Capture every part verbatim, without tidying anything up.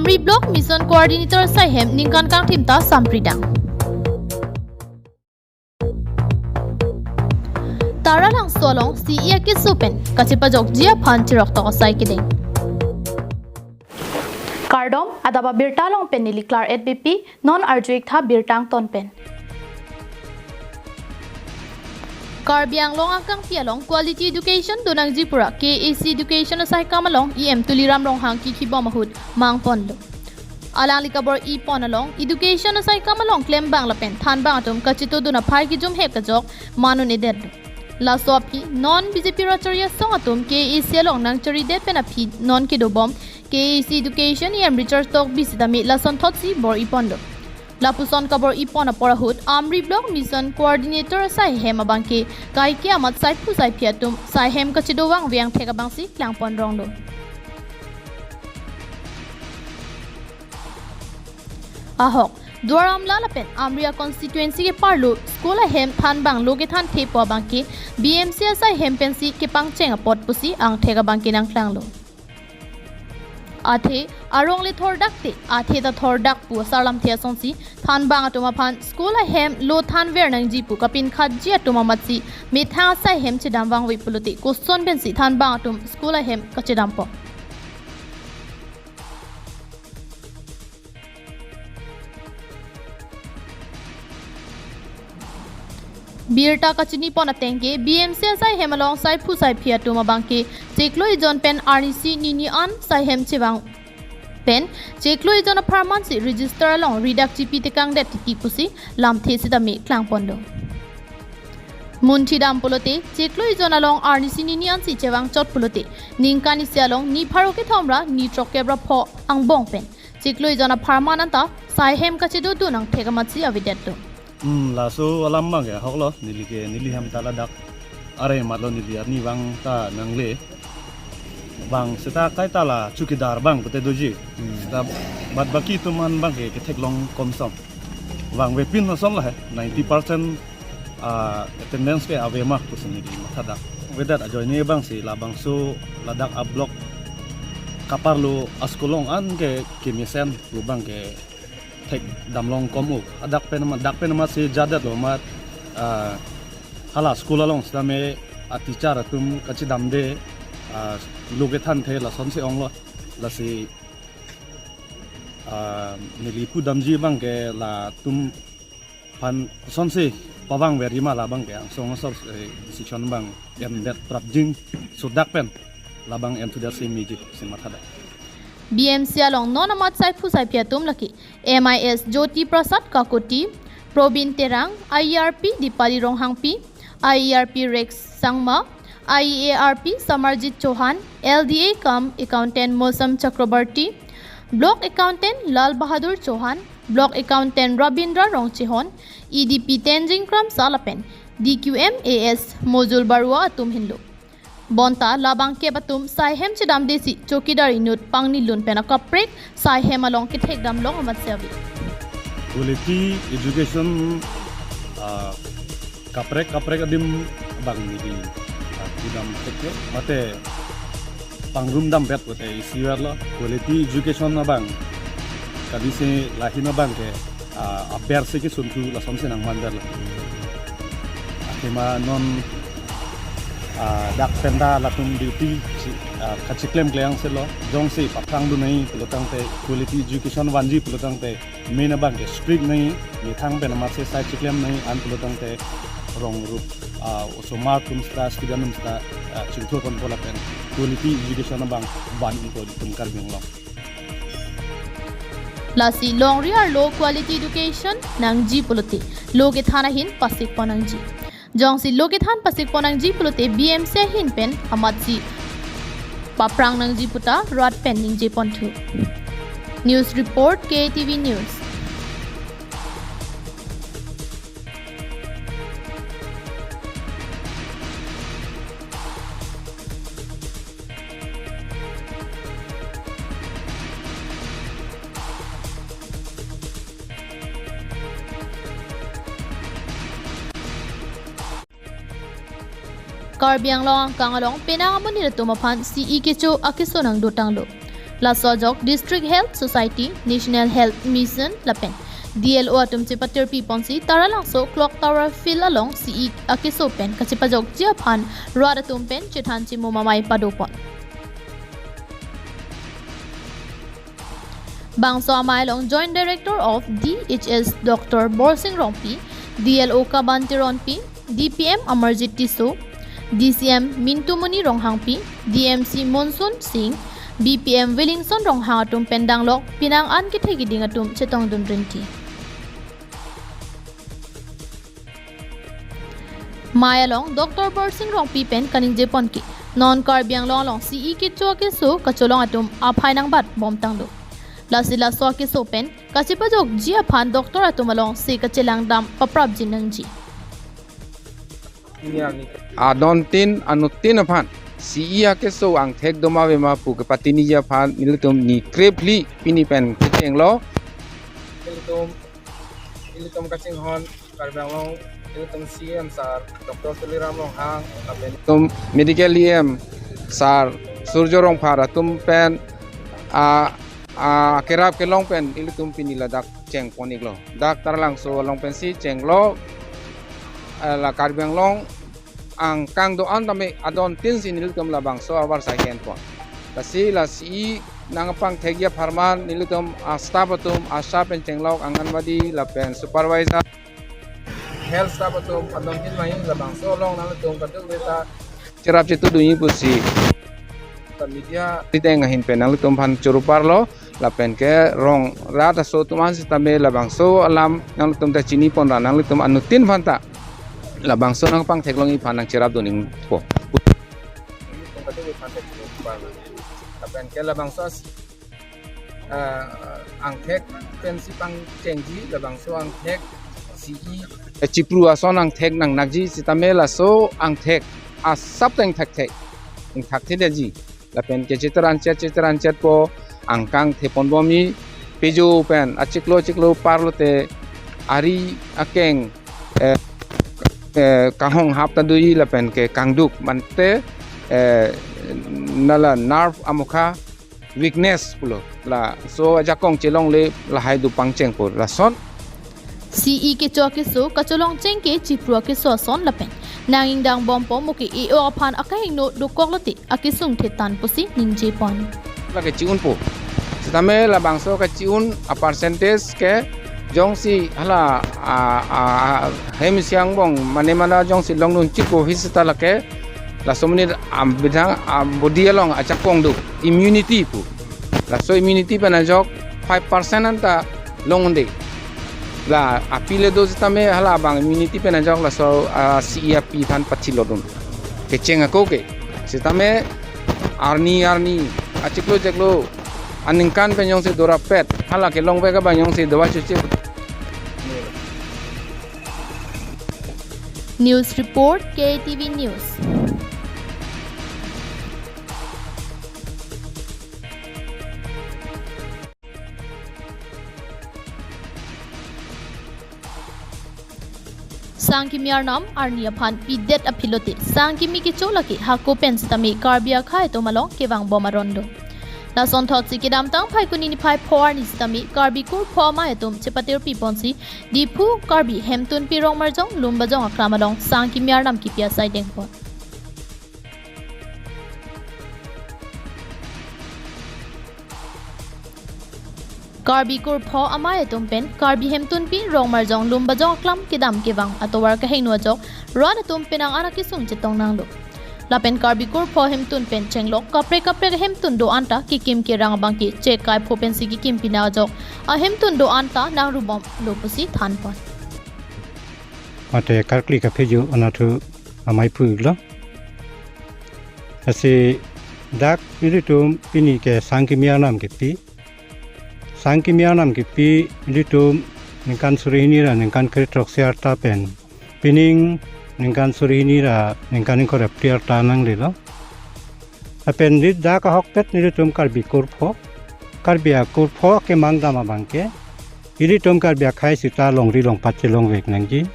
Amri Block Mission Coordinator asai hem ningkan kangthim ta sampridang. Taralangso along C E akeso pen kachepajokji aphan chiroktok asai kedeng. Kardom, adap abirta along pen neli Klar et B P, non arju-ik tha birta angton pen. Karbi Anglong akangpi along quality education donangji pura K A C education asai kam along E M Tuliram Ronghang kikhibom ahut mangponlo. Alangli kabor-ipon along education asai kam along klembang lapen thanbang atum kachetodun aphai kijumhep kajok manun-edetlo. Laso aphi non B J P rachari asong atum K A C along nangcharidet pen aphi non kedobom K A C education E M Richard Tokbi sitame lasonthotsi bor-iponlo. Lapuson kabor-ipon apor ahut Amri Block Mission Coordinator asai hem abangke kaike amat saiphu saiphi atum sai hem kachedovangve angthek abangsi klangponronglo. Ahok, Duar Amla lapen Amri a-constituency ke-arlo school ahem thanbang lo kethanthepo abangke B M C asai hem pensi kepangcheng apot pusi angthek abangke nangklanglo. Athe arong le thordak te, athe ta thordak pu asarlamthe asonsi thanbang atum aphan school ahem lo thanver nangji pu kapinkhatji atum amatsi methang asai hem chedamvangve pulote koson pensi thanbang atum school ahem kachedampo. Birta kachinipon atengke B M C asai hem along saiphu saiphi atum abangke chiklo ejon pen arnisi nini an sai hem chevang pen chiklo ejon apharmansi register along ridak chipi tekangdet titi pusi lamthe sitame klangponlo. Munthidam pulote chiklo ejon along arnisi nini ansi chevangchot pulote ningkan isi along ni pharo kethom ra ni throkkep ra pho angbong pen chiklo ejon apharman anta sai hem kachedodun angthek amatsi avedetlo. Hmm, laso alam abangke ahoklo, neli ke, neli hem ta ladak are matlo, neli arnivang ta nangle. Bang seta kaita la chowkidar bang pute doji. Hmm. Seta bad baki atum an abangke ketheklong komsom. Bang vepin ason la he, ninety percent ah, attendance ke ave ma pusi neli mathadak. Avedet ajoine abangsi labangso ladak a-block ke-arlo a-school along an ke kemesen pu abangke thekdamlong kom-o. Adak pen amat, dak pen amatsi jadetlo amat, ah, hala school along sitame a-teacher atum kachedamde, ah, lo kethanthe lasonsi onglo. Lasi, ah, neli pudamji abangke latum aphan kosonsi pavangver-i ma labangke angsong asor, eh, decision abang endet prapjin sudak pen labang enthusiasm meji si mathadak. B M C along non amat saiphu saiphi atum lake M I S Jyoti Prasad Kakoti, Probin Terang, I E R P Dipali Ronghangpi, I E R P Rex Sangma, I E A R P Samarjit Chauhan, L D A cum accountant Mosam Chakrabarti, block accountant Lal Bahadur Chauhan, block accountant Rabindra Rongchehon, E D P Tenzing Kramsa lapen D Q M A S Mojul Barua atum henlo. Bonta labangkep atum sai hem chedamdesi chowkidar inut pangnilun pen akaprek sai hem along kethekdamlong amatsi ave. Quality education, ah, kaprek kaprek adim abang neli, ah, pudam theklo mate pangrumdambet pute isi verlo, quality education abang. Kadise lahin abangke, ah, abersi kesunthu lasonsi nangmanverlo. Athema non, ah, dak pen ta latum duty si, ah, kachiklem klemkle angse lo, jongsi paphrangdun nangji pulo tangte quality education vanji pulo tangte main abangke strict nangji, methang pen amatsi sai chiklem nangji, an pulo tangte rong rup, ah, osomar atum seta, student atum seta, ah, chingthur ponpo lapen quality education abang van unpo atum Karbi Anglong. Lasi longri arlo quality education nangji pulote lo kethan ahin pasikpon nangji. Jongsi lo kethan pasikpon nangji pulote B M C ahin pen amatsi paphrang nangji puta rat pen ningjeponthu. News report, K T V News. Karbi Anglong angkang along penang amonit atum aphan C E kecho akeso nangdotanglo. Laso ajok District Health Society, National Health Mission lapen D L O atum chepatirpi ponsi Taralangso Clock Tower Field along C E akeso pen kachepajokji aphan rat atum pen chethan chimum amei padopon. Bangso amei along Joint Director of D H S Doctor Borsing Rongpi, D L O Kaban Teronpi, D P M Amarjit Tisso, D C M Mintumoni Ronghangpi, D M C Monsoon Singh, B P M Williamson Ronghang atum pen danglok penang an kethe keding atum chetongdun rinti. Amei along Doctor Borsing Rongpi pen kaningje pon ke non Karbi Anglong along C E kecho akeso kacholong atum aphai nangbat bomtanglo. Lasi laso akeso pen kachepajokji aphan doctor atum alongsi kachelang dam paprapji nangji. Adon tin anut tin aphan C E akeso angthek doma vema pu kepatiniji aphan nelitum ni krepli pini pen kechenglo. Nelitum, nelitum kachinghon Karbi Anglong, nelitum C M sir Doctor Tuliram Ronghang, lapen nelitum Medical E M sir Surjo Rongphar atum pen, a, a, kerap kelong pen nelitum pini ladak cheng pon iklo. Dak Taralangso along pensi chenglo, eh, la Karbi Anglong angkang do-an tame adon tin si nelitum labangso abar sai hen pon. Lasi la C E nangpangthekji apharman nelitum a staff atum, ASHA pen chenglok, Anganwadi lapen supervisor, health staff atum adon tin mai labangso along nangtum kadokave ta cherap chetudunji pusi ta media riteng ahin pen nangtum aphan choro parlo. Lapen ke rong rat aso atum an sitame labangso alam nangtum ta chini pon ra, nangtum anut tin aphan ta labangso nangpangtheklongji aphan nangcherap dun ingpo. Lapen ke labangso as-, eh, angthek pensi pangchengji, labangso angthek C E, eh, chipru ason angthek nangnakji sitame laso angthek asap ta ingthakthek, ingthakthedetji. Lapen ke cheteran chet, cheteran chetpo, angkang thepon bomji, pejo pen achiklo achiklo parlote ari akeng, eh, eh, kanghong hap ta doji lapen ke kangduk mante, eh, nala nerve amokha weakness pulo, laso ajakong chelongle lahai do pangchengpo lason. C E kecho akeso kacholong cheng ke chipru akeso ason lapen nang ingdang bompo mo ke E O aphan akahingno dokok lote akesung thetan pusi ningje pon. Lake chi-unpo. Sitame labangso kachi-un a percentage ke jongsi hala a, a, a, hem isi angbong mane mana jongsi longdun chikpo hi sita lake laso monit abidang a body along ajakong do immunity pu. Laso immunity pen ajok five percent anta long-un-e. La aphi le do sitame hala abang immunity pen ajok laso, ah, C E aphi aphan pathilodun. Kecheng ako ke. Sitame arni arni achiklo chiklo aningkan pen jongsi dorapet hala kelongvek abang jongsi doa chuche. News report, K T V News. Sangkimi arnam arni aphan pidet aphi lote sangkimi kecho lake hako pen sitame Karbi akhei atum along kevang bom aron do. Lasonthotsi kedamtang Phaikuni niphai pho arni sitame Karbi kurpho amei atum chepatirpi ponsi Diphu Karbi Hemtunpi Rongmarjong Lumbajong aklam along sangkimi arnam kipi asai dengpon. Karbi kurpho amei atum pen Karbi Hemtunpi Rongmarjong Lumbajong aklam kedam kevang atovar kahingno ajok rat atum penang an akesung chetong nanglo. Lapen Karbi kurpho hemtun pen chenglok kaprek kaprek hemtun do-an ta kekim kerang abang ke chekai pho pensi kekim pina ajok ahemtun do-an ta nangru bomlo pusi thanpon. Mate karkli kapheju anatthu amei philo. Lasi dak nelitum pini ke sangkimi arnam kipi. Sangkimi arnam kipi nelitum ningkan suri hini ra ningkan kre-throksi arta pen pining ningkan suri hini ra ningkan ingkoi ra phli arta nanglelo. Lapen neli dak ahokpet nelitum Karbi kurpho, Karbi akurpho kemang dam abang ke ilitum Karbi akhei sita longri longpat chelongvek nangji.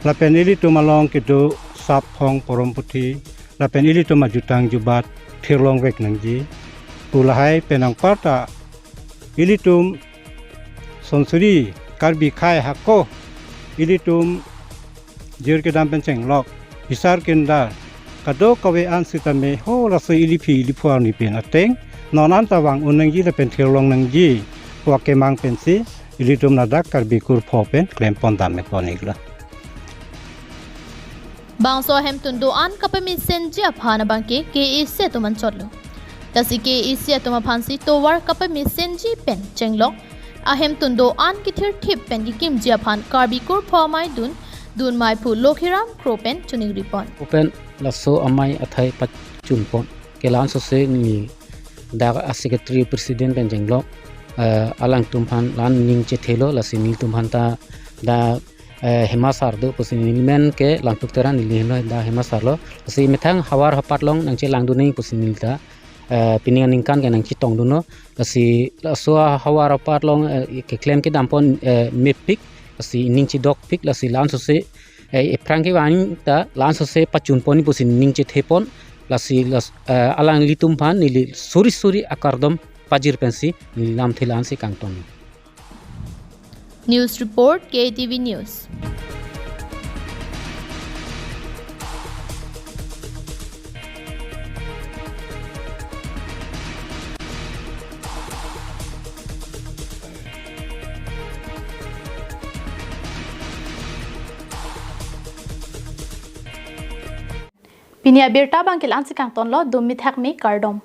Lapen ilitum along kedo sap, phong, porom puthi, lapen ilitum ajutang jubat thirlongvek nangji. Pu lahai pen anparta ilitum Sonarsari Karbi Khei Hako, ilitum Jirkedam pen Chenglok, Bisar Kendar, kadokave an sitame ho laso iliphi iliphu arni pen ateng non anta vang un nangji lapen thirlong nangji pu akemang pensi ilitum ladak Karbi kurpho pen klempon dam-e pon iklo. Bangso ahemtun do-an kapamesenji aphan abangke K A A C atum anchotlo. Lasi K A A C atum aphansi tovar kapamesenji pen Chenglok ahemtun do-an kethirthip pen kekimji aphan Karbi kurpho amei dun, dunmei phu Lokhiram Kro pen choningri pon. Pu pen laso amei athai pachun pon. Ke la-an sose neli dak a secretary president pen Chenglok, eh, alangtum aphan la-an ning chethelo, lasi nelitum aphan ta dak, eh, Hema Sar do pusi neli men ke Langtuk Teron neli henlo dak Hema Sar lo. Lasi methang havar hapat along nangchelangdun nang pusi neli ta, eh, pining aningkan ke nangchetongdunlo. Lasi laso havar hapat along, eh, keklem kedam pon, eh, mepik, lasi ning chedokpik, lasi la-an sose, eh, ephrang kevang ta la-an sose pachun pon pusi ning chethe pon, lasi las-, eh, alanglitum aphan neli suri suri akardom pajir pensi neli lamthe la-ansi kangton. News report, K A T V News. Pini abirta abangke la-ansi kangtonlo, dum mithak me kardom.